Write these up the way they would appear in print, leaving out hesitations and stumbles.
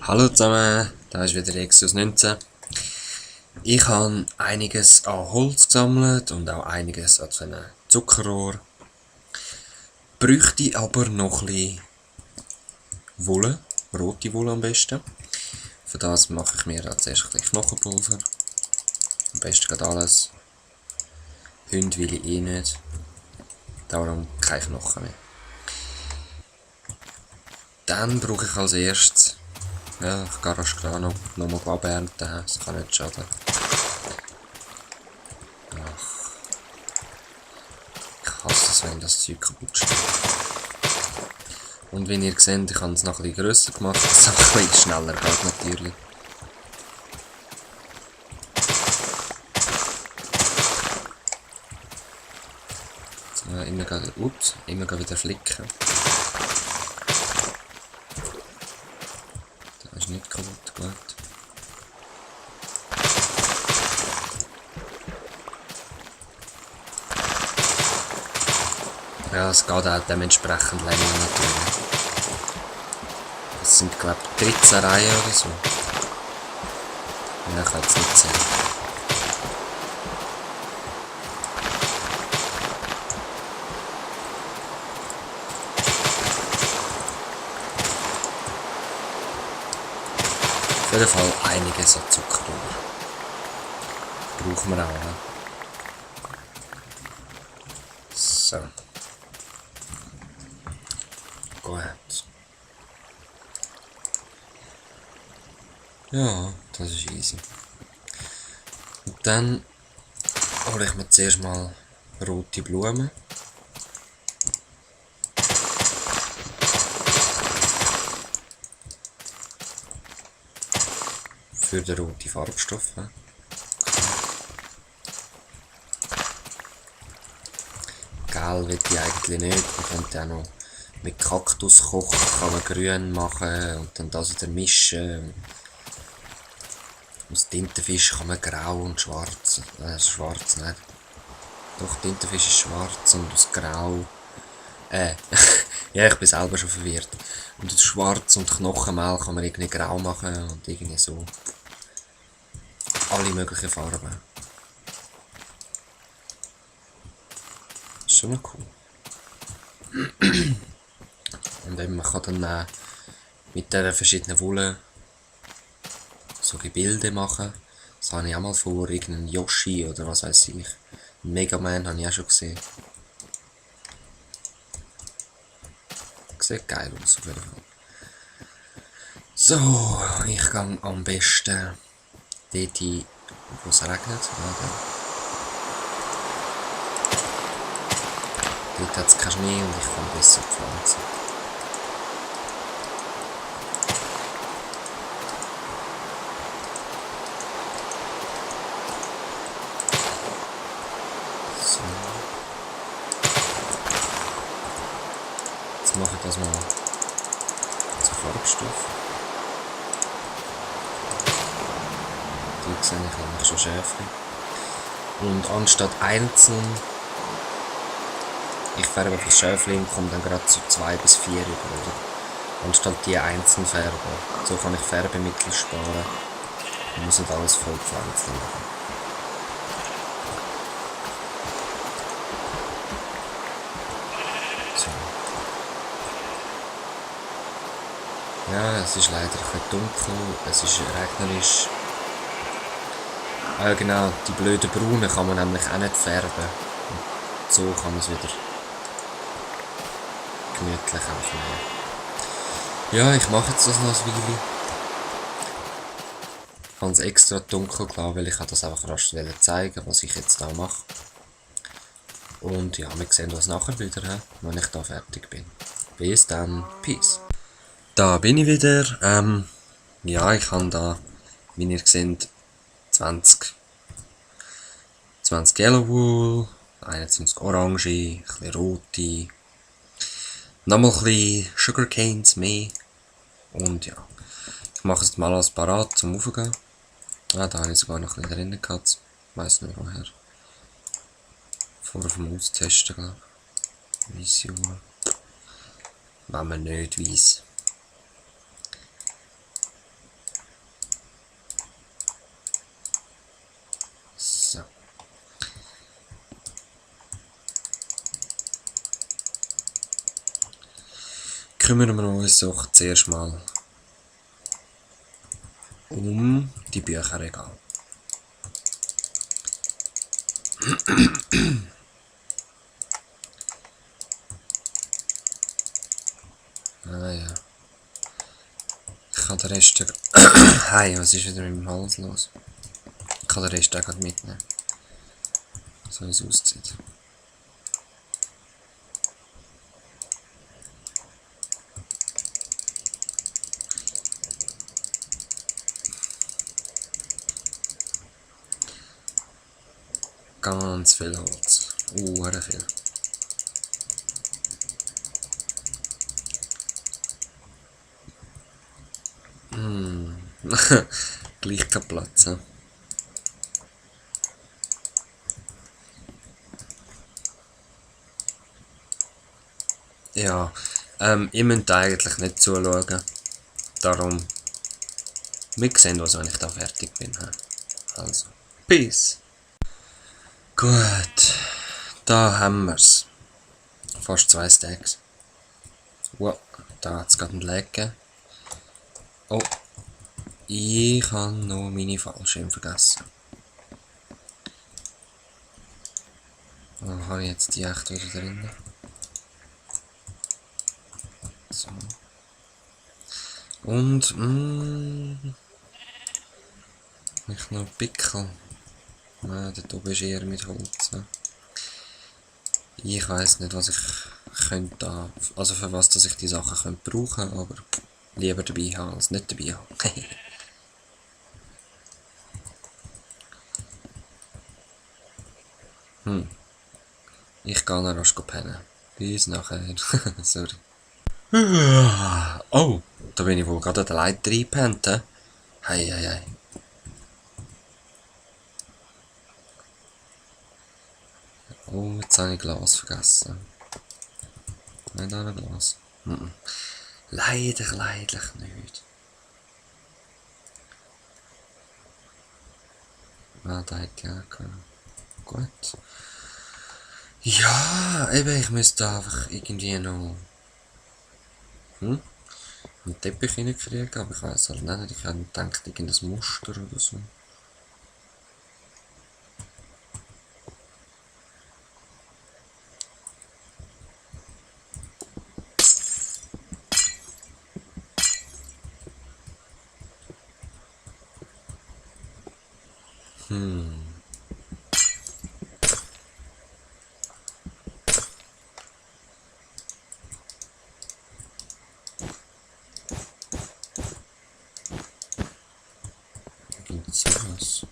Hallo zusammen, da ist wieder Exos 19. Ich habe einiges an Holz gesammelt und auch einiges an so einem Zuckerrohr. Bräuchte aber noch ein bisschen Wolle, rote Wolle am besten. Für das mache ich mir als erstes ein bisschen Knochenpulver. Am besten geht alles. Hunde will ich eh nicht, darum keine Knochen mehr. Dann brauche ich als erstes, ja, ich gehe rasch nochmal abernten, das kann nicht schaden. Ich hasse es, wenn das Zeug kaputt steht. Und wie ihr seht, ich habe es noch ein bisschen grösser gemacht, dass es auch ein bisschen schneller geht natürlich. So, immer wieder flicken. Der ist nicht kaputt, gut. Ja, es geht auch dementsprechend länger natürlich. Es sind, glaube ich, 13 Reihen oder so. Ja, ich kann jetzt nicht sehen. Auf jeden Fall einiges an Zuckerrohr. Brauchen wir auch, ne? So. Gut. Ja, das ist easy. Und dann hole ich mir zuerst mal rote Blumen. Für den roten Farbstoff. Gel will ich eigentlich nicht. Man könnte auch noch mit Kaktus kochen, kann man grün machen und dann das wieder mischen. Aus Tintenfisch kann man grau und schwarz. Schwarz nicht. Doch, Tintenfisch ist schwarz und aus grau. Ja, ich bin selber schon verwirrt. Und aus schwarz und Knochenmehl kann man irgendwie grau machen und irgendwie so. Alle möglichen Farben. Ist schon mal cool. Und eben, man kann dann mit diesen verschiedenen Wolle so Gebilde machen. Das habe ich auch mal vor, irgendeinen Yoshi oder was weiß ich. Mega Man habe ich auch schon gesehen. Sieht geil aus auf jeden Fall. So, ich gehe am besten dort hin, wo es regnet. Dort hat es keinen Schnee und ich kann besser pflanzen. So. Jetzt mache ich das mal zu Farbstoff. Die sehe ich eigentlich schon Schäfchen. Und anstatt einzeln, ich färbe das Schäfchen und komme dann gerade zu 2 bis 4 über, oder? Anstatt die einzeln färben. So kann ich Färbemittel sparen. Ich muss nicht alles voll pflanzen machen. So. Ja, es ist leider ein bisschen dunkel, es ist regnerisch. Genau, die blöden Braunen kann man nämlich auch nicht färben. Und so kann man es wieder gemütlich aufnehmen. Ja, ich mache jetzt das noch ein Weile. Ich habe es extra dunkel gelassen, weil ich das einfach rasch zeigen, was ich jetzt da mache. Und ja, wir sehen uns nachher wieder, wenn ich da fertig bin. Bis dann, Peace. Da bin ich wieder. Ja, ich habe da, wie ihr seht, 20 Yellow Wool, 21 Orange, ein bisschen rote, nochmal ein bisschen Sugarcanes mehr. Und ja, ich mache es mal als parat zum Aufgehen. Ah, da habe ich sogar noch ein bisschen drin gehabt. Ich weiss nicht woher. Vor dem Austesten, glaube ich. Weisse Wool. Wenn man nicht weiss. kümmern wir uns doch zuerst mal um die Bücherregale. Ah ja. Ich kann den Rest... Hey, was ist wieder mit dem Hals los? Ich kann den Rest auch gerade mitnehmen. So wie es aussieht. Ganz viel Holz. Viel. Gleich kein Platz. He? Ja, ihr müsst eigentlich nicht zuschauen. Darum, wir sehen uns, wenn ich da fertig bin. He? Also, peace. Gut, da haben wir's. Fast 2 Stacks. Wow, da hat es gerade einen Lag gegeben. Oh, ich habe noch meine Fallschirme vergessen. Oh, habe ich jetzt die echt wieder drin? So. Und, ich noch Pickel. Nein, dort oben ist eher mit Holz. Ich weiss nicht, was ich könnte da, also für was dass ich die Sachen könnte brauchen, aber lieber dabei haben als nicht dabei haben. Ich gehe noch rasch pennen. Bis nachher. Sorry. Oh, da bin ich wohl gerade an der Leiter reingepennt. Hei, hei, hei. Oh, jetzt habe ich Glas vergessen. Nein, da ein Glas. Leider, leidlich nicht. Ah, da hätte ich auch können. Gut. Ja, eben, ich müsste einfach irgendwie noch einen Teppich reinkriegen, aber ich weiß halt nicht. Ich habe gedacht, irgendein Muster oder so. Gibt's sowas?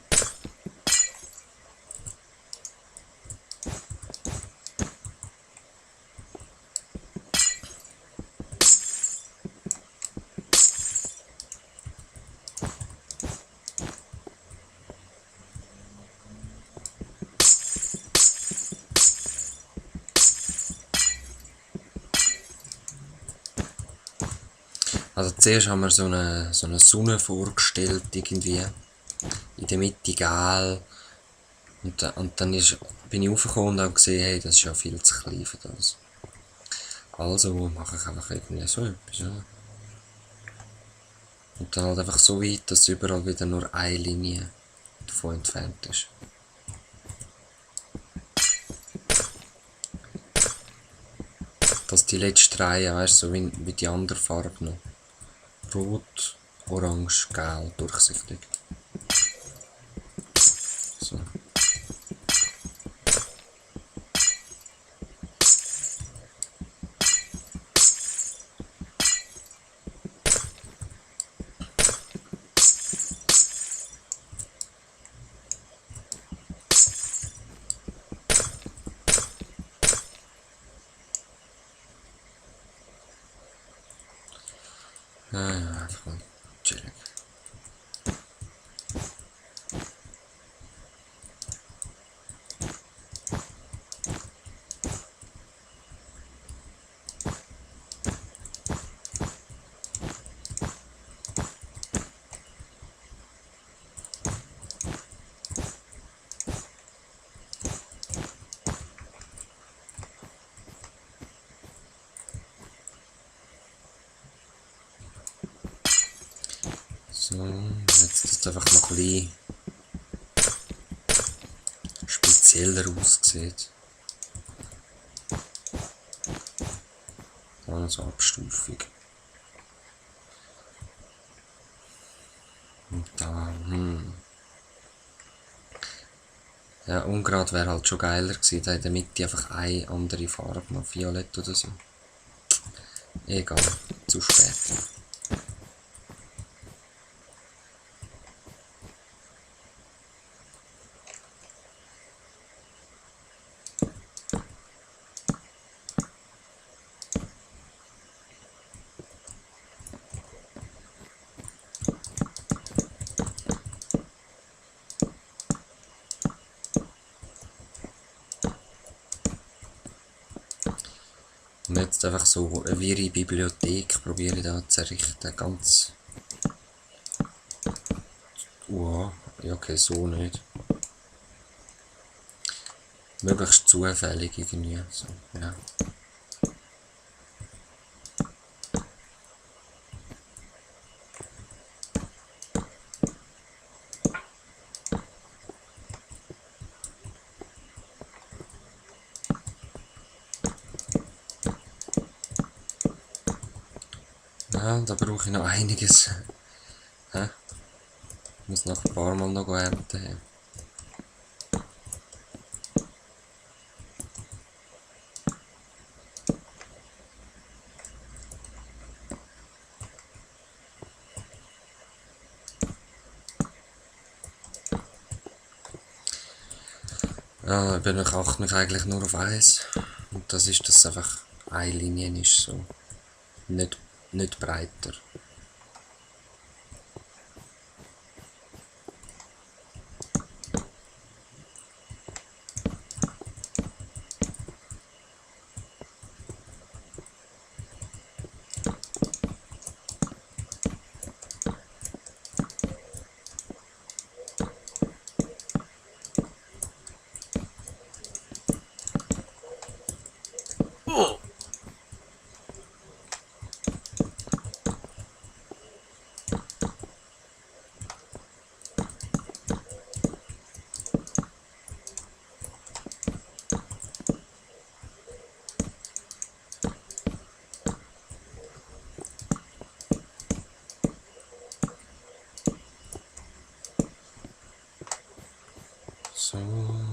Also zuerst haben wir so eine Sonne vorgestellt, irgendwie. In der Mitte gel. Und dann bin ich raufgekommen und habe gesehen, hey, das ist ja viel zu klein für das. Also mache ich einfach irgendwie so etwas, ja. Und dann halt einfach so weit, dass überall wieder nur eine Linie davon entfernt ist. Dass die letzte Reihe, weißt du, so wie die andere Farbe noch. Rot, orange, gelb, durchsichtig. So. Ja, einfach mal chillig. So, jetzt das einfach noch ein bisschen spezieller aussieht. Dann so abstufig. Und da, Ja, ungerade wäre halt schon geiler gewesen, da in der Mitte einfach eine andere Farbe, noch Violett oder so. Egal, zu spät. Und jetzt einfach so eine wirre Bibliothek probiere ich da zu errichten, ganz... Ja, okay, so nicht. Möglichst zufällig irgendwie, so, ja. Ja, da brauche ich noch einiges. Ich muss noch ein paar Mal noch ernten. Ja, ich achte mich eigentlich nur auf eins. Und das ist, dass es einfach eine Linie ist, so. Nicht breiter.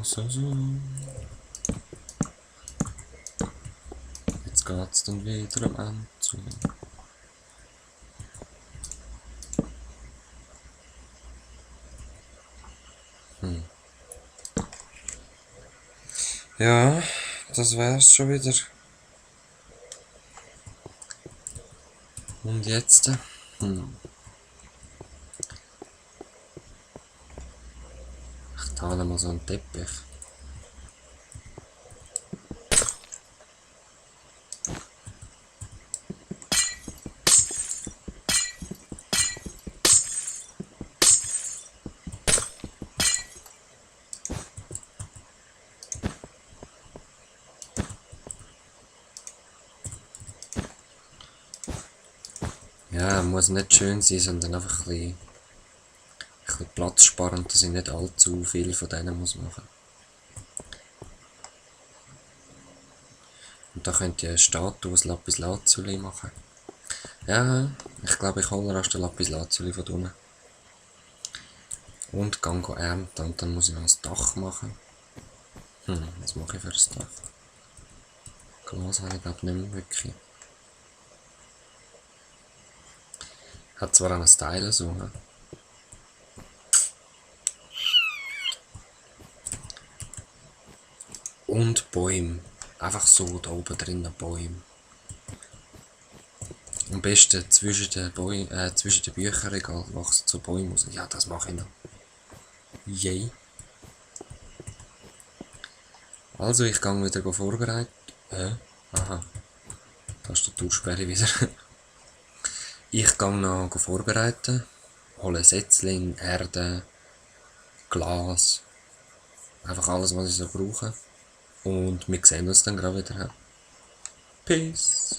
So. Jetzt geht's dann wieder am Ende zu. Ja, das wär's schon wieder. Und jetzt? Ich teile mal so einen Teppich. Ja, muss nicht schön sein, sondern einfach ein bisschen Platz sparen, dass ich nicht allzu viel von denen muss machen. Und da könnt ihr eine Statue aus Lapis Lazuli machen. Ja, ich glaube, ich hole erst den Lapis Lazuli von unten. Und gehe ernten und dann muss ich noch ein Dach machen. Was mache ich für ein Dach? Glas habe ich glaube nicht mehr wirklich. Hat zwar einen Style so, ne? Und Bäume. Einfach so da oben drinnen Bäume. Am besten zwischen den Bücherregalen wachsen so Bäume raus. Ja, das mache ich noch. Yay. Also, ich gehe wieder vorbereiten. Aha. Tastatursperre wieder. Ich gehe noch vorbereiten. Hole Setzling, Erde, Glas. Einfach alles, was ich so brauche. Und wir sehen uns dann gerade wieder. Peace.